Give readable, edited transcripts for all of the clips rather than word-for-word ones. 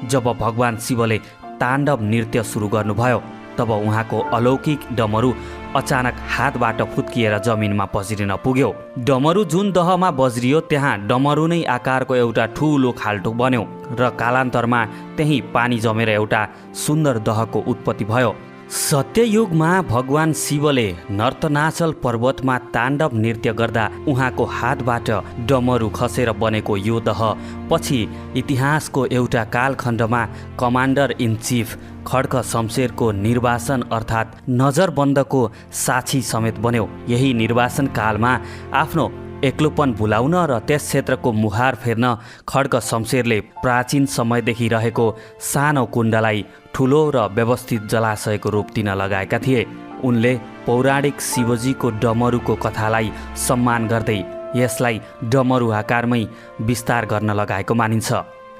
जब भगवान शिवले ताण्डव नृत्य सुरु गर्नुभयो तब उहाँको अलौकिक डमरू अचानक हातबाट फुत्किएर जमिनमा बज्रिन पुग्यो। डमरू जुन दहमा बज्रियो त्यहाँ डमरू नै आकारको एउटा ठूलो खाल्टो बन्यो र कालान्तरमा त्यही पानी जमेर एउटा सुन्दर दहको उत्पत्ति भयो। सत्ययुगमा भगवान शिवले नर्तनाचल पर्वतमा ताण्डव नृत्य गर्दा उहाँको हातबाट डमरू खसेर बनेको यो दह पछि इतिहासको एउटा कालखण्डमा कमान्डर इन चिफ खड्क शमशेरको निर्वासन अर्थात् नजरबन्दको साक्षी समेत बन्यो। यही निर्वासन कालमा आफ्नो एक्लोपन भुलाउन र त्यस क्षेत्रको मुहार फेर्न खड्क शमशेरले प्राचीन समयदेखि रहेको सानो कुण्डलाई ठुलो र व्यवस्थित जलाशयको रूप दिन लगाएका थिए। उनले पौराणिक शिवजीको डमरूको कथालाई सम्मान गर्दै यसलाई डमरू आकारमै विस्तार गर्न लगाएको मानिन्छ।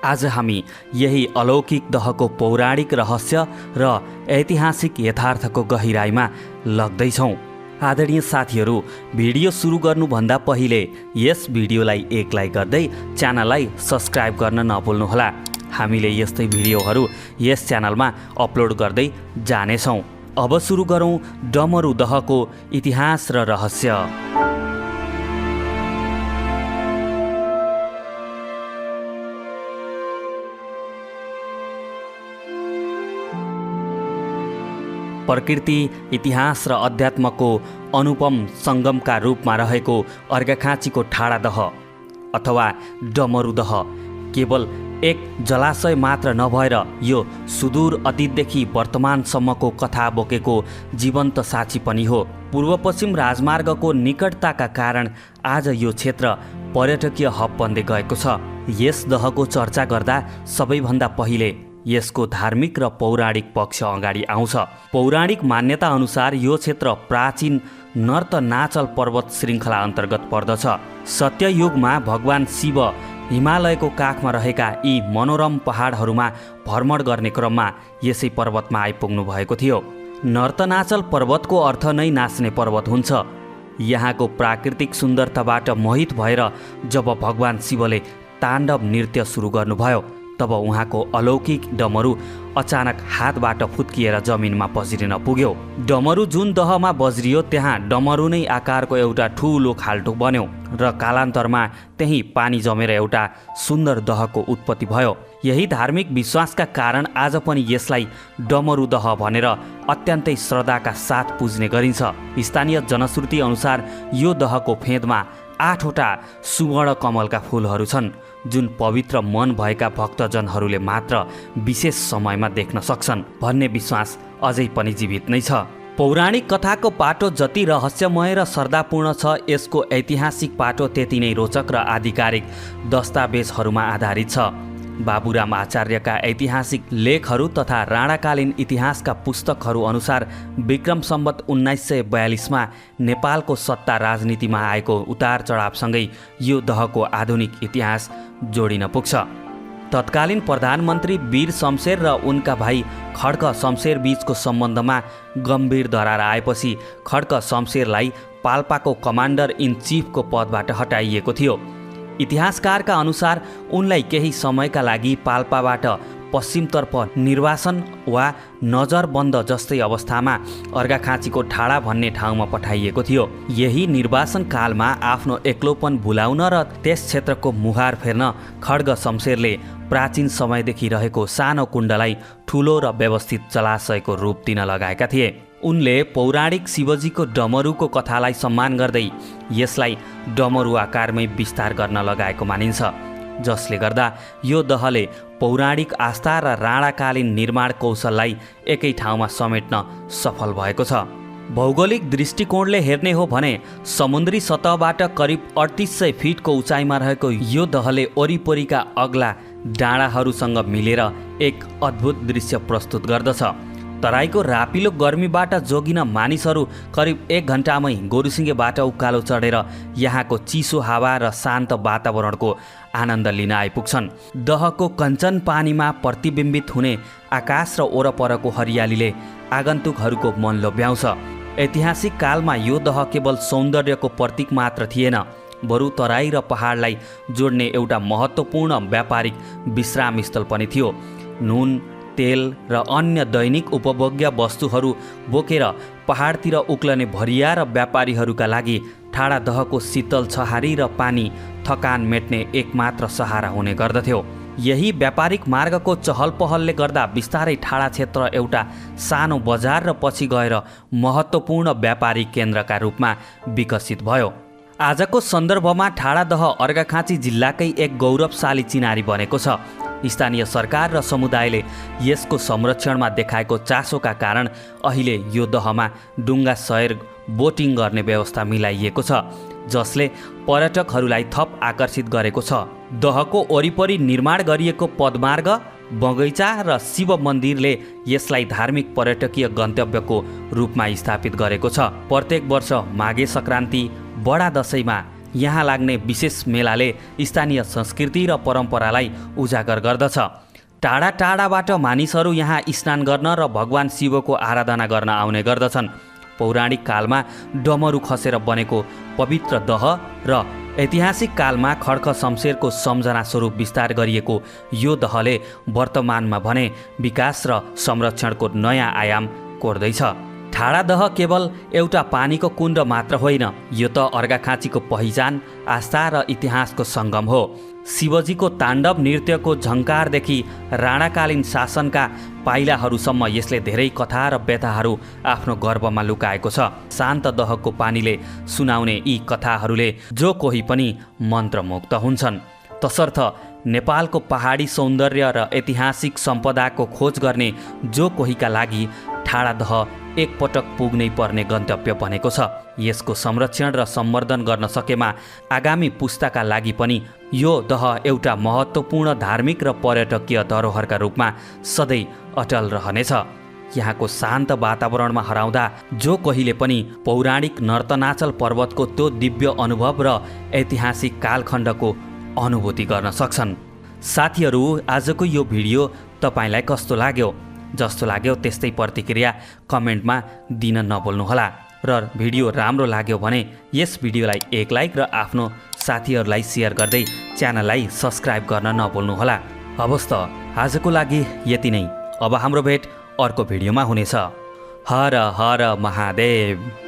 आज हामी यही अलौकिक दहको पौराणिक रहस्य र ऐतिहासिक यथार्थको गहिराईमा लग्दैछौँ। आदरणीय साथीहरू, भिडियो सुरु गर्नुभन्दा पहिले यस भिडियोलाई एक लाइक गर्दै च्यानललाई सब्स्क्राइब गर्न नभुल्नुहोला। हामीले यस्तै भिडियोहरू यस च्यानलमा अपलोड गर्दै जानेछौँ। अब सुरु गरौँ डमरू दहको इतिहास र रहस्य। प्रकृति, इतिहास र अध्यात्मको अनुपम सङ्गमका रूपमा रहेको अर्घाखाँचीको ठाडा दह अथवा डमरू दह केवल एक जलाशय मात्र नभएर यो सुदूर अतीतदेखि वर्तमानसम्मको कथा बोकेको जीवन्त साक्षी पनि हो। पूर्व पश्चिम राजमार्गको निकटताका कारण आज यो क्षेत्र पर्यटकीय हब बन्दै गएको छ। यस दहको चर्चा गर्दा सबैभन्दा पहिले यसको धार्मिक र पौराणिक पक्ष अगाडि आउँछ। पौराणिक मान्यता अनुसार यो क्षेत्र प्राचीन नर्तनाचल पर्वत श्रृङ्खला अन्तर्गत पर्दछ। सत्ययुगमा भगवान शिव हिमालयको काखमा रहेका यी मनोरम पहाडहरूमा भ्रमण गर्ने क्रममा यसै पर्वतमा आइपुग्नु भएको थियो। नर्तनाचल पर्वतको अर्थ नै नाच्ने पर्वत हुन्छ। यहाँको प्राकृतिक सुन्दरताबाट मोहित भएर जब भगवान शिवले ताण्डव नृत्य सुरु गर्नुभयो तब उहाँको अलौकिक डमरू अचानक हातबाट फुत्किएर जमिनमा बज्रिन पुग्यो। डमरू जुन दहमा बज्रियो त्यहाँ डमरू नै आकारको एउटा ठूलो खाल्टो बन्यो र कालान्तरमा त्यही पानी जमेर एउटा सुन्दर दहको उत्पत्ति भयो। यही धार्मिक विश्वासका कारण आज पनि यसलाई डमरू दह भनेर अत्यन्तै श्रद्धाका साथ पुज्ने गरिन्छ। स्थानीय जनश्रुति अनुसार यो दहको फेदमा 8वटा सुवर्ण कमलका फूलहरू छन् जुन पवित्र मन भएका भक्तजनहरूले मात्र विशेष समयमा देख्न सक्छन् भन्ने विश्वास अझै पनि जीवित नै छ। पौराणिक कथाको पाटो जति रहस्यमय र श्रद्धापूर्ण छ, यसको ऐतिहासिक पाटो त्यति नै रोचक र आधिकारिक दस्तावेजहरूमा आधारित छ। बाबुराम आचार्यका ऐतिहासिक लेखहरू तथा राणाकालीन इतिहासका पुस्तकहरू अनुसार विक्रम सम्वत 1942मा नेपालको सत्ता राजनीतिमा आएको उतार चढावसँगै यो दहको आधुनिक इतिहास जोडिन पुग्छ। तत्कालीन प्रधानमन्त्री वीर शमशेर र उनका भाइ खड्क शमशेर बीचको सम्बन्धमा गम्भीर दरार आएपछि खड्क शमशेरलाई पाल्पाको कमान्डर इन चिफको पदबाट हटाइएको थियो। इतिहासकारका अनुसार उनलाई केही समयका लागि पाल्पाबाट पश्चिमतर्फ निर्वासन वा नजरबन्द जस्तै अवस्थामा अर्घाखाँचीको ठाडा भन्ने ठाउँमा पठाइएको थियो। यही निर्वासन कालमा आफ्नो एक्लोपन भुलाउन र त्यस क्षेत्रको मुहार फेर्न खड्ग शमशेरले प्राचीन समयदेखि रहेको सानो कुण्डलाई ठुलो र व्यवस्थित जलाशयको रूप दिन लगाएका थिए। उनले पौराणिक शिवजीको डमरूको कथालाई सम्मान गर्दै यसलाई डमरू आकारमै विस्तार गर्न लगाएको मानिन्छ, जसले गर्दा यो दहले पौराणिक आस्था र राणाकालीन निर्माण कौशललाई एकै ठाउँमा समेट्न सफल भएको छ। भौगोलिक दृष्टिकोणले हेर्ने हो भने समुद्री सतहबाट करिब 3800 फिटको उचाइमा रहेको यो दहले वरिपरिका अग्ला डाँडाहरूसँग मिलेर एक अद्भुत दृश्य प्रस्तुत गर्दछ। तराईको रापिलो गर्मीबाट जोगिन मानिसहरू करिब 1 घन्टामै गोरुसिङ्गेबाट उकालो चढेर यहाँको चिसो हावा र शान्त वातावरणको आनन्द लिन आइपुग्छन्। दहको कञ्चन पानीमा प्रतिबिम्बित हुने आकाश र वरपरको हरियालीले आगन्तुकहरूको मन लोभ्याउँछ। ऐतिहासिक कालमा यो दह केवल सौन्दर्यको प्रतीक मात्र थिएन, बरु तराई र पहाडलाई जोड्ने एउटा महत्त्वपूर्ण व्यापारिक विश्राम स्थल पनि थियो। नुन, तेल र अन्य दैनिक उपभोग्य वस्तुहरू बोकेर पहाडतिर उक्लने भरिया र व्यापारीहरूका लागि ठाडादहको शीतल छहारी र पानी थकान मेट्ने एकमात्र सहारा हुने गर्दथ्यो। यही व्यापारिक मार्गको चहल पहलले गर्दा बिस्तारै ठाडा क्षेत्र एउटा सानो बजार र पछि गएर महत्त्वपूर्ण व्यापारिक केन्द्रका रूपमा विकसित भयो। आजको सन्दर्भमा ठाडादह अर्घाखाँची जिल्लाकै एक गौरवशाली चिनारी बनेको छ। स्थानीय सरकार र समुदायले यसको संरक्षणमा देखाएको चासोका कारण अहिले यो दहमा डुङ्गा सैर बोटिङ गर्ने व्यवस्था मिलाइएको छ, जसले पर्यटकहरूलाई थप आकर्षित गरेको छ। दहको वरिपरि निर्माण गरिएको पदमार्ग, बगैँचा र शिव मन्दिरले यसलाई धार्मिक पर्यटकीय गन्तव्यको रूपमा स्थापित गरेको छ। प्रत्येक वर्ष माघे सङ्क्रान्ति, बडा दशैँमा यहाँ लाग्ने विशेष मेलाले स्थानीय संस्कृति र परम्परालाई उजागर गर्दछ। टाढा टाढाबाट मानिसहरू यहाँ स्नान गर्न र भगवान शिवको आराधना गर्न आउने गर्दछन्। पौराणिक कालमा डमरू खसेर बनेको पवित्र दह र ऐतिहासिक कालमा खड्क शमशेरको सम्झना स्वरूप विस्तार गरिएको यो दहले वर्तमानमा भने विकास र संरक्षणको नयाँ आयाम कोर्दैछ। ठाडादह केवल एउटा पानीको कुण्ड मात्र होइन, यो त अर्घाखाँचीको पहिचान, आस्था र इतिहासको सङ्गम हो। शिवजीको ताण्डव नृत्यको झङ्कारदेखि राणाकालीन शासनका पाइलाहरूसम्म यसले धेरै कथा र व्यथाहरू आफ्नो गर्भमा लुकाएको छ। शान्त दहको पानीले सुनाउने यी कथाहरूले जो कोही पनि मन्त्रमुग्ध हुन्छन्। तसर्थ नेपालको पहाडी सौन्दर्य र ऐतिहासिक सम्पदाको खोज गर्ने जो कोहीका लागि ठाडादह एकपटक पुग्नै पर्ने गन्तव्य बनेको छ। यसको संरक्षण र सम्वर्धन गर्न सकेमा आगामी पुस्ताका लागि पनि यो दह एउटा महत्त्वपूर्ण धार्मिक र पर्यटकीय धरोहरका रूपमा सधैँ अटल रहनेछ। यहाँको शान्त वातावरणमा हराउँदा जो कोहीले पनि पौराणिक नर्तनाचल पर्वतको त्यो दिव्य अनुभव र ऐतिहासिक कालखण्डको अनुभूति गर्न सक्छन्। साथीहरू, आजको यो भिडियो तपाईँलाई कस्तो लाग्यो? जस्तो लाग्यो त्यस्तै प्रतिक्रिया कमेन्टमा दिन नभुल्नुहोला र भिडियो राम्रो लाग्यो भने यस भिडियोलाई एक लाइक र आफ्नो साथीहरूलाई सेयर गर्दै च्यानललाई सब्स्क्राइब गर्न नभुल्नुहोला। हवस् त, आजको लागि यति नै। अब हाम्रो भेट अर्को भिडियोमा हुनेछ। हर हर महादेव।